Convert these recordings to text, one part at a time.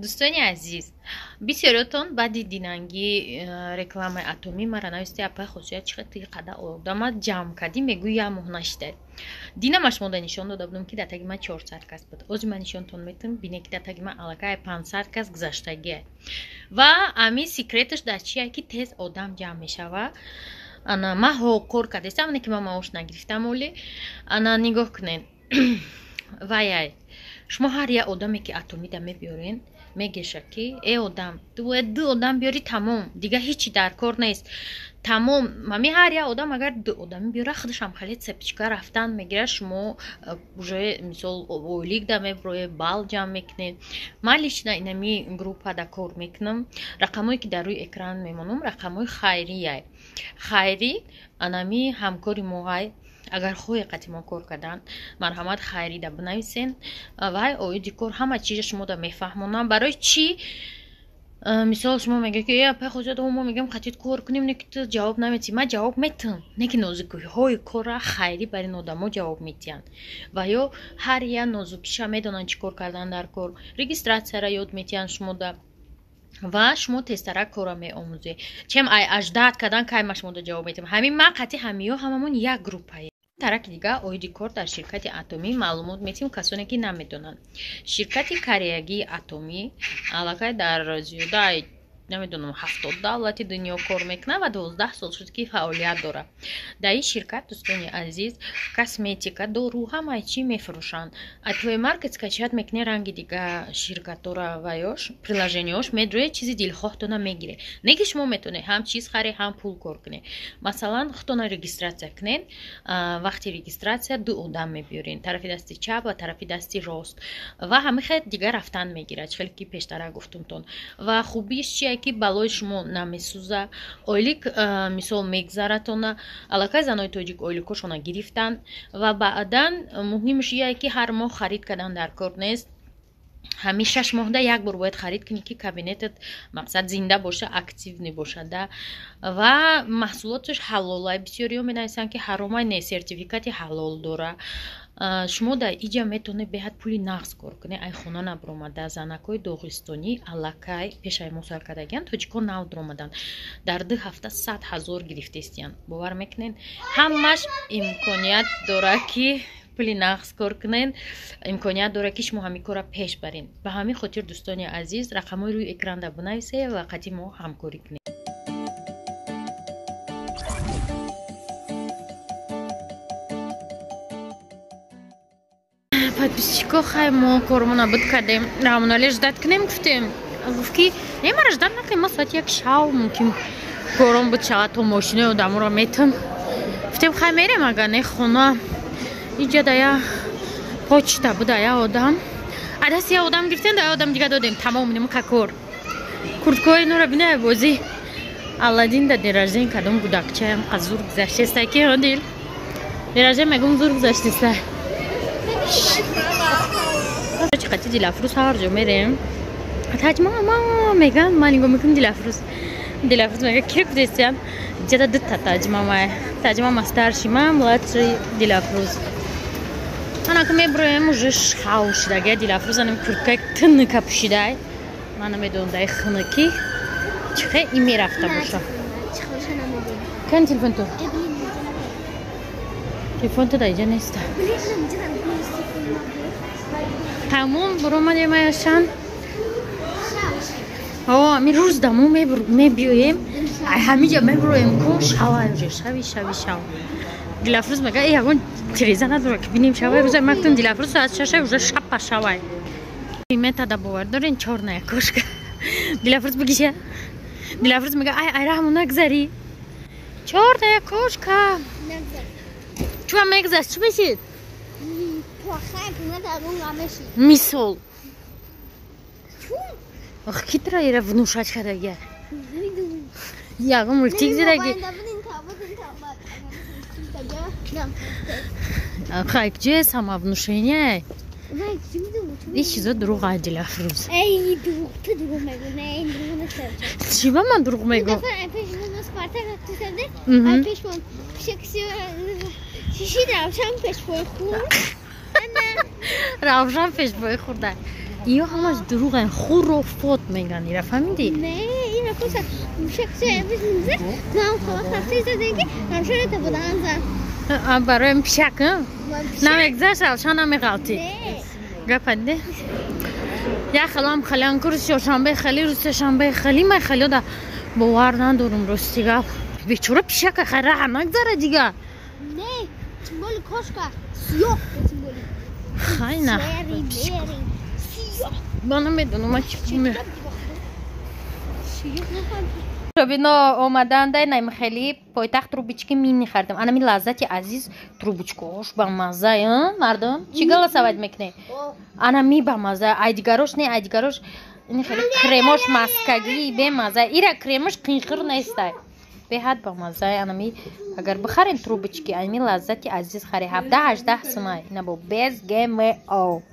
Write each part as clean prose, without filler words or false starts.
Дӯстони азиз, бисёриётон баъди динанги рекламаи Атомӣ мара нависти: апай Хусусият, чӣ қадр қада одама ҷамъ кардӣ, мегӯй як моҳ нашидай. Динама шумо да нишон дода будам, ки дар таги ман 400 кас буд. Ози ман нишонтон метам, бине, ки дар таги ман аллакай 500 кас гузаштагиа. Ва ами секреташ дар чия, ки тез одам ҷамъ мешава? Ана ман ҳо кор кардестам, не ки ман маош нагирифтам оли. Ана нигоҳ кунед, ваяй шумо ҳар як одаме ки Атомида мебиёрен, мегеша ки э одам, ту бояд ду одам биёри, тамом, дигар ҳичи дар кор нест, тамом. Ами ҳар як одам агар ду одами биёра, худашам хеле цепочка рафтан мегирад. Шумо уже мисол ойлик да меброед, бал ҷамъ мекунед. Ман лично инами группада кор мекунам. Рақамое ки дар рӯи экран мемонам, рақамҳои хайрияй. Хайрӣ анами ҳамкори моҳай. Агар хоҳе қати мо кор кардан, марҳамат, хайрида бинависен. Вай оиди кор ҳама чиза шумо да мефаҳмонам. Барои чӣ, мисол, шумо мегӯед, ки э апай Хусусият, мо мегӯем қатит кор кунем, не ки ту ҷавоб наметиҳӣ? Ман ҷавоб метиҳам, не ки нозукиҳои корра хайрӣ бар ин одамо ҷавоб метиҳанд ва ё ҳар як нозукиша медонанд, чӣ кор кардан дар кор, регистрацияра ёд метиҳанд шумода ва шумо тезтарак корро меомӯзед, чем ай аждат кардан. Кай ма шумода ҷавоб метиҳам? Ҳамин ман қатъи ҳамиё ҳамамон як группае. Тараки дига, оиди кор дар ширкати Атомӣ маълумот метиҳем, касоне ки намедонанд. Ширкати кореягии Атомӣ аллакай дар зиёда, намедонам, 70 давлати дунё кор мекунад ва 12 сол шуд, ки фаъолият дорад. Дар ин ширкат, дӯстони азиз, косметика, дору, ҳамаи чӣ мефурӯшанд. Play Market скачать мекунӣ, ранги дига ширкатора ва ёш приложениёш медроед, чизи дилхоҳтона мегиред. Не ки шумо метавонед ҳам чиз харед, ҳам пул кор кунед. Масалан, худтона регистрация кунед. Вақти регистрация ду одам мебиёред, тарафи дасти чап ва тарафи дасти рост, ва ҳамин хел дигар рафтан мегирад, хеле ки пештара гуфтумтон. Ва хубиаш чие, ки балои шумо намесӯза, ойлик мисол мегзаратона. Аллакай занои тоҷик ойликошона гирифтанд. Ва баъдан муҳимаш ие, ки ҳар моҳ харид кардан дар кор нест. Ҳамин 6 моҳда як бор бояд харид кунӣ, ки кабинетат, мақсад, зинда боша, активный бошада. Ва маҳсулоташ ҳалолай. Бисёриҳо менависанд, ки ҳаромай. Не, сертификати ҳалол дора. Шумо дар иҷа метавонед беҳад пули нағз кор кунед, ай хона набуромада. Занакҳои доғистонӣ аллакай пешаи мо сар кардагиянд, тоҷикҳо нав дуромаданд, дар 2 ҳафта 100 000 гирифтестиянд, бовар мекунед? Ҳамаш имконият дорад, ки пули нағз кор кунед, имконият дорад, ки шумо ҳамин корра пеш баред. Ба ҳамин хотир, дӯстони азиз, рақамҳои рӯи экранда бинависед ва қати мо ҳамкорӣ кунед. Подписчико, хай, мо кормона буд кардем, Рамонале ждать кунем гуфтем. Гуфт, ки не, мара ждать накунем, мо соати 1 шав мумкин кором буд шавад, то мошинаи одаморо метам. Гуфтем, хай, мерем, агар не, хона. Иҷа да я почта буда, я одам адаст, я одам гирифтем, да я одам дига додем, тамом. Нему какор курткои нура бинай, бозӣ Аладдин да день рождения кадом гудакчаям зур гузаштеста, ки дил день рождения мегум, зур гузаштеста. Қати Дилафрӯз ҳар ҷо мерем, таҷмама меган, ман нигоҳ мекунам, Дилафрӯз, Дилафрӯз мега, ки гуфтестиям, ҷада дута таҷмама, таҷмама старший, ман младший Дилафрӯз. Анака меброем, уже шав шудага. Дилафрӯз анам курткаи тынка пӯшидай, ман намедонам, дай хунукӣ чихе ин мерафта боша. Кани телефон ту? Телефон ту дар иҷа неста. Тамом, буромадем аяшан. О, ми рӯз дамо мебиёем, ҳамиҷа мебуроем ку, шава уже, шави шави шав. Дилафрӯз мега, э ягон тиреза надора, ки бинем шавай рӯза. Мактум, Дилафрӯз, соат 6 уже шапа шавай. Метада бовар дорен, чёрная кошка. Дилафрӯз бигиша. Дилафрӯз мега, ай ай раҳму нагзарӣ, чёрная кошка чуа мегзашт, чӣ мешид? Мисол, ох, ки тра ира внушать кардагия? Ягон мультик зидаги. Хай, где самовнушение? Ин чизо дурӯғ ай, Дилафрӯз. Чӣ ба ман дурӯғ мегӯ? Равшан пешпои хурда. Иё ҳамаш дурӯғ хурофот меган, ира фаҳмидӣ? Не, ира куса мушак се бизмзе, нам хавах рафта ки ҳамшара будан за. Барои пишак, намегзашт, равшан намеғалтӣ. Гапа диде? Як хелам халиан ку рӯзи чоршанбе хали, рӯзи сешанбе хали, ман халиёда бовар надорум, рости гап. Бечора пишака хай раҳа нагзара дига. Не, тем более кошка сиёҳ, тем более. Хай на. Ба намедонам чӣ Бино омаданда наим хели пойтахт трубочки мини хардам. Анами лаззати азиз трубочкош ба маза, мардум. Чӣ голосовать мекунед? Анами ба маза, ай дигарош не, ай дигарош ин хели кремош маскагӣ бемаза. Ира кремош қинқир нестай. Беҳад ба маза. Анами агар бихарен трубочки, ами лаззати азиз хари 17-18 сумай. Ина бо без ГМО.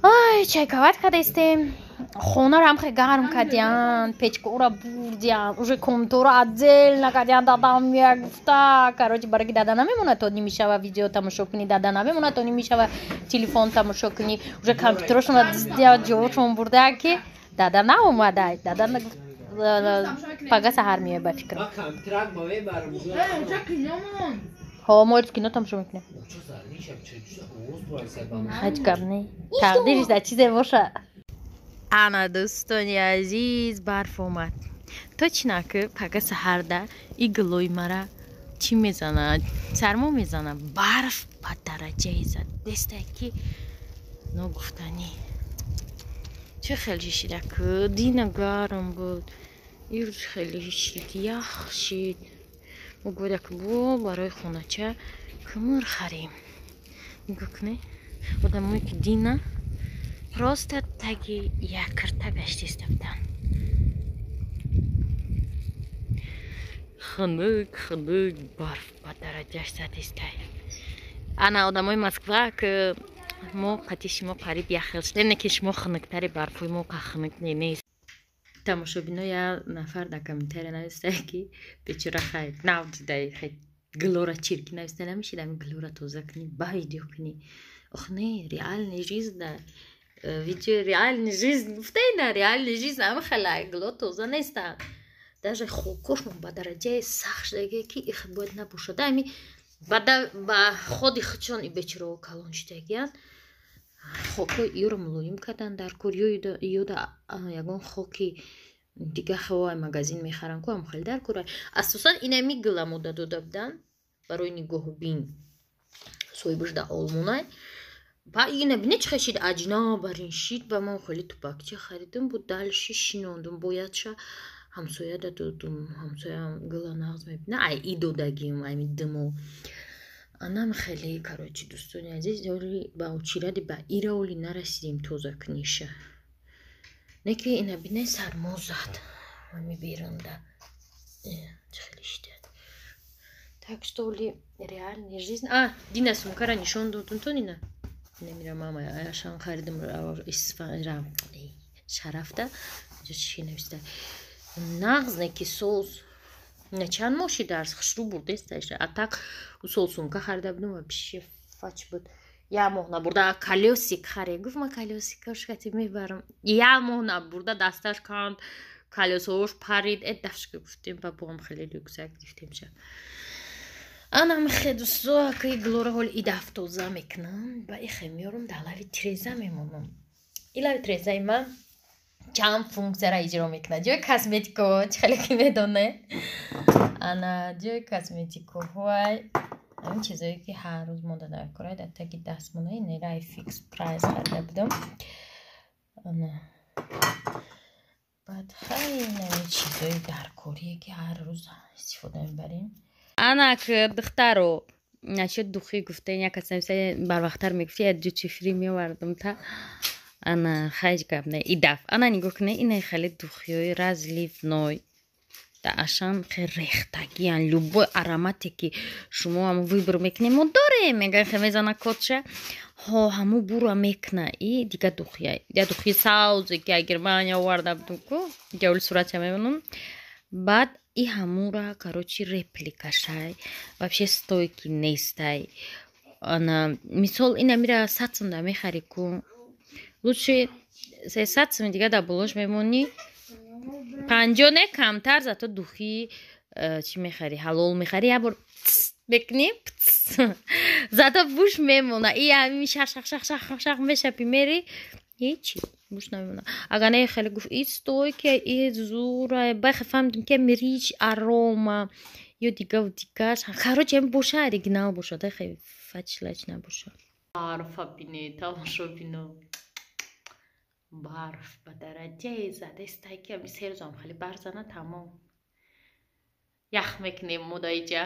Ай, чайкават кардастем. Хонаро ҳам хеле гарм кардиянд, печкаро бурдиянд, уже комнаторо отдельно кардиянд. Дадам як гуфта, короче, барои ки дада намемонад то нимишава видео тамошо кунӣ, дада намемонад то нимишава телефон тамошо кунӣ. Уже компютерошонро ҷовошон бурда, ки дада наомада. Дада пага саҳар меояд, ба фикрам. Ҳо, мо кино тамошо мекунем. Ҳеҷ гап не, тақдириш дар чизе боша. Ана, дӯстони азиз, барф омад. Точно ки пага саҳарда и гилои мара чӣ мезанад? Сармо мезанад. Барф ба дараҷае зад дестай, ки ногуфтанӣ. Чӣ хеле шида ки дина гарм буд, ирӯз хеле шид, ях шид. Мо гӯяд ки бо барои хонача кӯмир харем. Нигоҳ кунед, одамое ки дина просто таги як кирта гаштиста буданд. Хунук хунук барф ба дараҷаш задистай. Ана одамои Москва, ки мо қати шумо қариб як хел шудем, не ки шумо хунуктари, барфои мо ка хунук нест. Тамошобино, як нафар дар комментария нависта, ки бечора хай нав дидай, хай гилора чирки нависта, намешид ами гилора тоза кунӣ, ба видео кунӣ. Ох, не, реальный жизнь да видео реальный жизнь гуфтаина, реальный жизнь ама хела гило тоза нестанд. Даже хокошмон ба дараҷаи сахт шудагие, ки их бояд набошад. Ами ба ходи худшон и бечорао калон шудагиянд. Хокҳои иёро мулоим кардан дар кор, ё да ягон хоки дига хавай магазин мехаранд ку, ам хеле дар кор. Асосан инами гила мода дода буданд барои нигоҳубин, соҳибаш да Олмонай. Ба ина бине чӣ хел шид, аҷна барин шид. Ба ман хеле тупакча харидам, бу дальше шинондум, боядша ҳамсоя да додум. Ҳамсоям гила нағз мебина, ай и додагим ами димо анам хеле. Короче, дӯстони азиз, оли ба очиради ба ира оли нарасидем тоза куниша. Не ки ина бине, сармо зад ами берунда чӣ хеле шида. Так что оли реальный жизнь. А дина сумкара нишон додум то нина намира мама ашан харидам шарафта. Чӣ нависта? Нағз, не ки соз на чанд моҳ шид, дарс хушрӯ бурдесташа. А так усол сумка харида будум ва пиши фач буд, як моҳ набурда. Колёсик харе, гуфт, ма колёсикош кати мебарам. Як моҳ набурда, дасташ канд, колёсош парид. Э, дафшка гуфтем, ба боам хеле рюкзак гирифтемша. Анам хе, дӯсто, ки глора ҳол идаф тоза мекунам, ба ихе меёрам, дар лави тиреза мемонам. И лави тирезаи ман чанд функсияра иҷро мекунад. Ҷои косметико, чӣ хеле ки медонед, ана ҷои косметикоҳоай, ҳамин чизое ки ҳар рӯз монда дар корай, дар таги дастмона. Нерай Фикс Прайс харида будам. Ана баъд хай ҳамин чизои даркорие ки ҳар рӯз истифода мебарем. Анак, духтаро, насчет духи гуфтен, як кас нависа, барвақттар мегуфти, як duty free меовардам та. Ана хайҷ гап не, идаф ана нигоҳ кунед, ина хеле духиҳои разливной да ашан хе рехтагиян. Любой аромате ки шумо ҳамо выбор мекунед, мо дорем, меган, хе мезана кодша, ҳо ҳамо бура мекуна. И дига духия, я духи саузе ки Германия оварда будум ку, ҷавли суратша мебинам. Баъд и ҳамура, короче, репликашай, вообще стойкий нестай. Ана мисол, ина мира 100 сум да мехари ку. Лучше 300 сум дига дар болош мемонӣ, 50 не, камтар, зато духи чӣ мехарӣ, ҳалол мехарӣ, як бор мекунӣ, зато буш мемона. И ами шах шах шах шах шах мешапи, мери, ҳечи буш намемона. Агар не, хеле гуфт, и стойкий, и зура. Баъд фаҳмидем, ки Rich Aroma ё дигаву дигаш. Короче, боша, оригинал бошад, хеле фачлач набоша. Барфа бине, тамошо бино, барф ба дараҷае задестай, ки ами се рӯзам хеле барф зана, тамом, ях мекунем мо даиҷа.